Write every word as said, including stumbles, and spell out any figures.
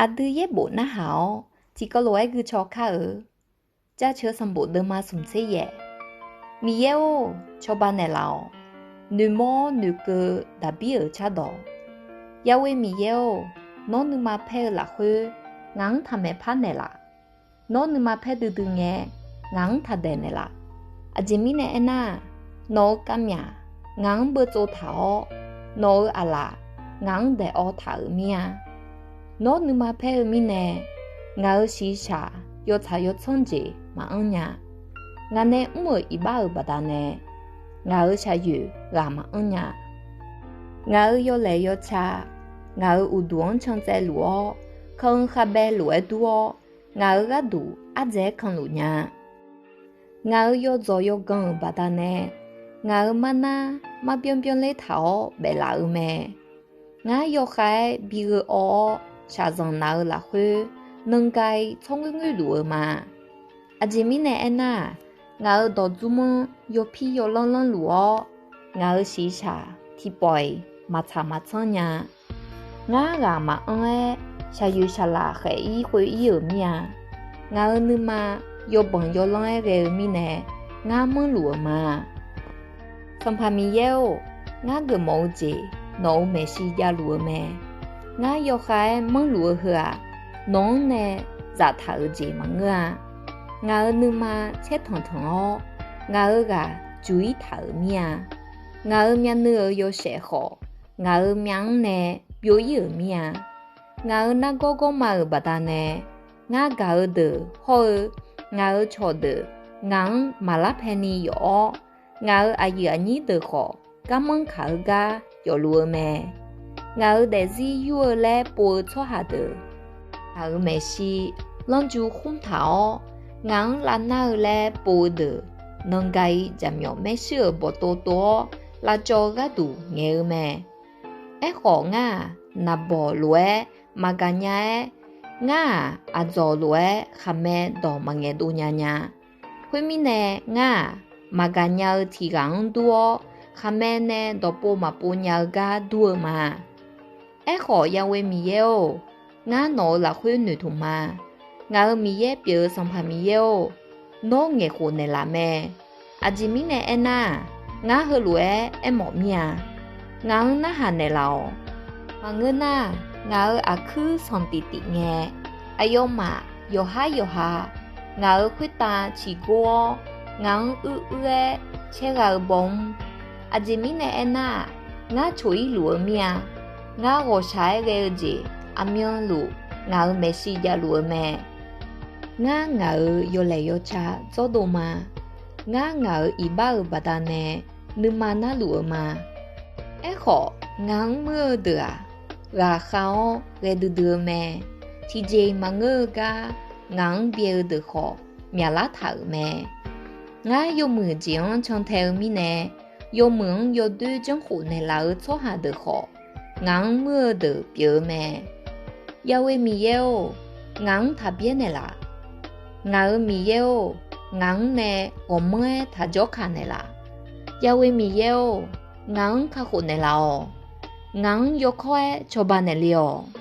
Aqdui yaerbof narhaq-awr, tiqkawv lof-aer guicaw kar-eu. Jaceuq sanqbof deuvma smq tser yaef. Miqyaer-or, cawba naeqlaf-awq. Noeqmawr-awr noeqkeuv-eu Daqbir-euq cardawq. Ya'we Miqyaer-or, nawr nuima paer-eu lafkhoer, ngaq-anr taqmaeq par naeqlaf. Nawr nuima paer duidui ngae, ngaq-anr taqdaeq naeqlaf. Aqjeq mirnae aernar, nawq-euq kavmyaq ngaq-anr beutsov taq-awr, nawq-euq aqlaf ngaq-anr daeq awv taq-euq mir-a. Nawr nuima paer-eu mirnae, ngaq-euq shiqshaq yawtsaq yawtsanr jeq maqanr nya. Ngaq nae mr-euq iqbax-euq baqdanae, ngaq-euq shaqyoeq ghaq maqanr nya. Ngaq-euq yawlaeq yawca, ngaq-euq uqduq-anr cantsaev luf-awr, kanq khavbaev lof-aer dur-awr, ngaq-euq gharduq ardzaeq-aer kanluf nya. Ngaq-euq yawdzawq yawgan-euq baqdanae, ngaq-euq marnar marbyanr byanr ler taq-awr baeflaf-eu mae. Ngar yawkhav-aer bi gheu awv-awr, shaqzanq naq-eu lafkhoer, nanga-ir tsawrngoer ngoer luf-eu ma. Aqjeq mirnae aernar-aq, ngaq-euq dawqdzmr-anr yawpir yawlanr lanr luf-awr, ngaq-euq shiqshaq tiqpawf-iq maqtsaq maqtsanr nya. Ngar ghaq maqanr-aer, shaqyoeq saqlaq khaef-ir khoer-ir-euq mir-a. Ngaq-euq nuima yawbanq yawlanr-aer ghae-eu mirnae, ngar manrluf-euq ma. Sanqpaq Miqyaer-or, ngar geufmawf-eu jeq nawq-euq maeqshi javluf-eu mae. Ngar yawkhav-aer manrluf-eu heu-aq, nawq-anr nae zaftaq-euq jeq maqngeur-a. Ngaq-euq nuima caertanq tanq-awr, ngaq-euq ghaq juq-ir taq-euq mir-a. Ngaq-euq myavnuiv-euq yawshaef khawf, ngaq-euq myav-anr nae byov-ir-euq mir-a. Ngaq-euq nargawr gawrma-euq baqdanae, ngar gaq-eu deuq hawr-eu ngaq-euq cawqdeuq ngaq-anr maqlar paeni yawf-awr, ngaq-euq aqyuif aqnyir deuq khawf, garmanr kaq-eu gar yawfluf-eu mae. Ngaq-euq daefzir yur-eu laer pov-eu tsawrhaq deuq, ngaq-euq maeqshi lanrju khmr taq-awr, ngaq-anr lavnar-eu laer pov-eu deuq, nanga-ir jaqmyawf maershuir-euq bawqtov tov-awr, lavcawv-eu gharduq ngaeq-eu mae. Aerkhawf, ngar-aq, naqbawq lof-aer maqgaq nya-aer, ngar-aq, aqdzawq lof-aer khaqmae dawq maqngaeq dov nya nya. Khoermirnae, ngar-aq, maqgaq nya-eu tiq ghaq-anr dur-awr, khaqmae nae dawqpov maqpov nya-eu gar dur-eu ma. Aerkhawf, Ya'we Miqyaer-or, ngar nawq-euq lafkhoer noeqtmq ma. Ngaq-euq Miqyaer pyeuf-eu Sanqpaq Miqyaer-or, nawr ngaeqkhof naeqlaf mae. Aqjeq mirnae aernar-aq, ngar heulof-aer aermawf mir-a. Ngaq-anr narhaq naeqlaf-awq. Maqngeur nar, ngaq-euq aqkuir sanq tiqtiq ngae, aqyawfmaf yawqhar yawqha ngaq-euq khoertav ciqgor-awr, ngaq-anr uir uir-aer caergha-eu baw mr. Aqjeq mirnae aernar-aq, ngar coq-ir luf-eu mir-a. Ngar ghawqshaq-aer ghae-eu jeq aqmyanluf ngaq-euq maeqshi javluf-eu mae. Ngar ngaq-euq yawlaeq yawca dzawrdov ma. Ngar ngaq-euq iqbax-euq baqdanae nuima narluf-eu ma. Aerkhawf, ngaq-anr muir-eu deuq-aq, ghaqkhav-awr ghae duidui-eu mae. Tiqjeq-iq maqngeur-eu gar ngaq-anr byae-eu deuq khawf, myaqlar taq-euq mae. Ngar yawmuiq jeq-anr cantae-eu mirnae, yawmuiq-anr yawdoer janrkhof naeqlaf-eu tsawrhaq deuq khawf, ngaq-anr muir-eu deuq pyeuf-eu mae. Ya'we Miqyaer-or, ngaq-anr taq byaer naeqlaf. Ngaq-euq Miqyaer-or, ngaq-anr nae ghawqmanr-aer taq jawrkaq naeqlaf. Ya'we Miqyaer-or, ngaq-anr kakhof naeqlaf-awq. Ngaq-anr yawkawr-aer cawba naeqle-awq.